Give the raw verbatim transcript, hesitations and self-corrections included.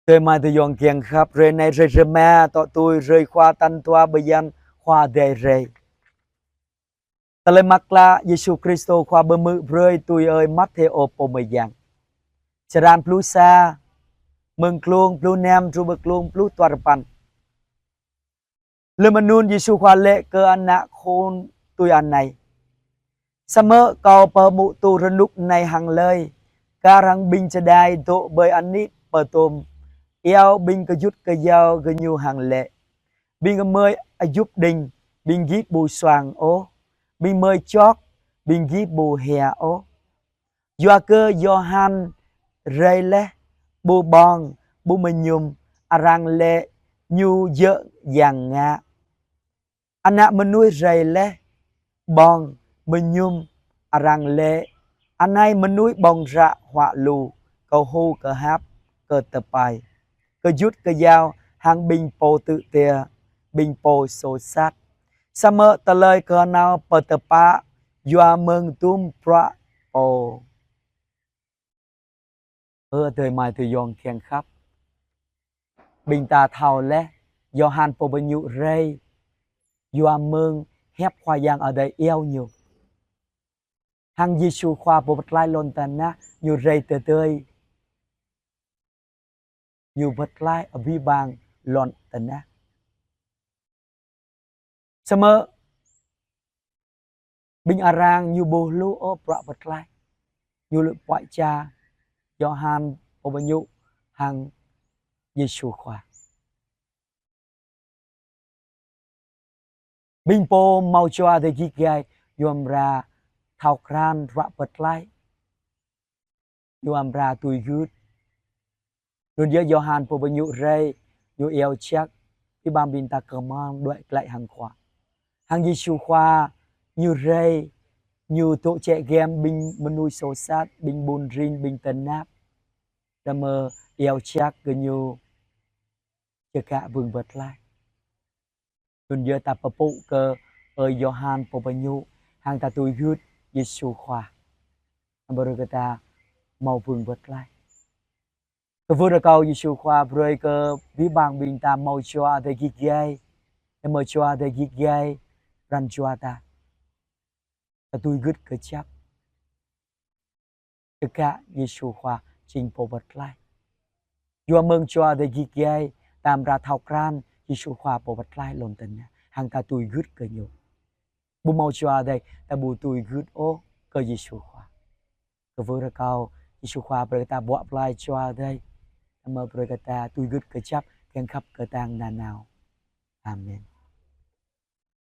Adơi amai ayŏng kiăng khăp, hrơi anai hrơi rơma, tŏ tui hrơi Khua tal dua bơyan Khua Adai rai. Tơlơi mơak klă Yêsu Kristô Khua pơhmư̆ brơi tui ơi Matthêô pô mơyang. Črăn pluh sa, mơ̆ng klông pluh năm truh pơ klông pluh duapăn. Lơm anŭn Yêsu Khua laĭ kơ ană khul tui anai: Samơ̆ Kâo pơhmutu rơnŭk anai hăng hlơi, kar hăng ƀing čơđai dŏ ƀơi anih pơtôm, iâu ƀing gơyut gơyâo gơñu hăng laĭ: Ƀing gơmơi ayŭp đing, ƀing gih ƀu suang ôh; ƀing gơmơi čŏk, ƀing gih ƀu hia ôh. Yua kơ Yôhan rai laih ƀu ƀơ̆ng, ƀu mơñum, arăng laĭ ñu djơ̆ yang ngă. Ană mơnuih rai laih ƀơ̆ng, mơñum, arăng laĭ: Anai mơnuih ƀơ̆ng hră huă lu, kơhŭ kơhăp, kơ tơpai, gơyut gơyâo hăng ƀing pô tŭ jia, ƀing pô soh sat. Samơ̆ tơlơi kơhnâo pơtơpă yua mơ̆ng dŭm bruă pô. Ơ adơi amai ayŏng kiăng khăp, ƀing ta thâo laih, Yôhan pô pơñu rai yua mơ̆ng hiăp Khua Yang Adai iâu ñu. Hăng Yêsu Khua pô pơklaih lŏn tơnah, ñu rai tơdơi, ñu pơklaih abih bang lŏn tơnah. Samơ̆ ƀing arăng ñu ƀu hluh ôh bruă pơklaih, ñu lĕ puăi ča Yôhan pô pơñu hăng Yêsu Khua. Ƀing pô hmâo Jua Adai git gai, ñu amra thâo krăn bruă pơklaih, ñu amra tui gưt. Anŭn yơh Yôhan pô pơñu rai, ñu iâu jak, abih bang ƀing ta kơmang đuaĭ glaĭ hăng Khua. Hăng Yêsu Khua ñu rai, ñu dŏ jĕ giăm ƀing mơnuih soh sat, ƀing ƀun rin, ƀing tơnap, tơma iâu jak kơ ñu čơkă bưng pơklaih. Anŭn yơh ta pơpŭ kơ ơi Yôhan pô pơñu, hăng ta tui gưt Yêsu Khua, hăng brơi kơ ta hmâo bưng pơklaih. Kơwưh rơkâo Yêsu Khua brơi kơ abih bang ƀing ta hmâo Jua Adai git gai, hmâo Jua Adai git gai pran jua ta. Ta tui gưt kơjăp, čơkă Yêsu Khua jing pô pơklaih. Yua mơ̆ng Jua Adai git gai, ta amra thâo krăn Yêsu Khua pô pơklaih lŏn tơnah, hăng ta tui gưt kơ ñu. Ƀu hmâo Jua Adai, ta ƀu tui gưt ôh kơ Yêsu Khua. Kơwưh rơkâo Yêsu Khua brơi kơ ta bă blai Jua Adai, tơma brơi kơ ta tui gưt kơjăp, kiăng khăp kơtang nanao. Amen.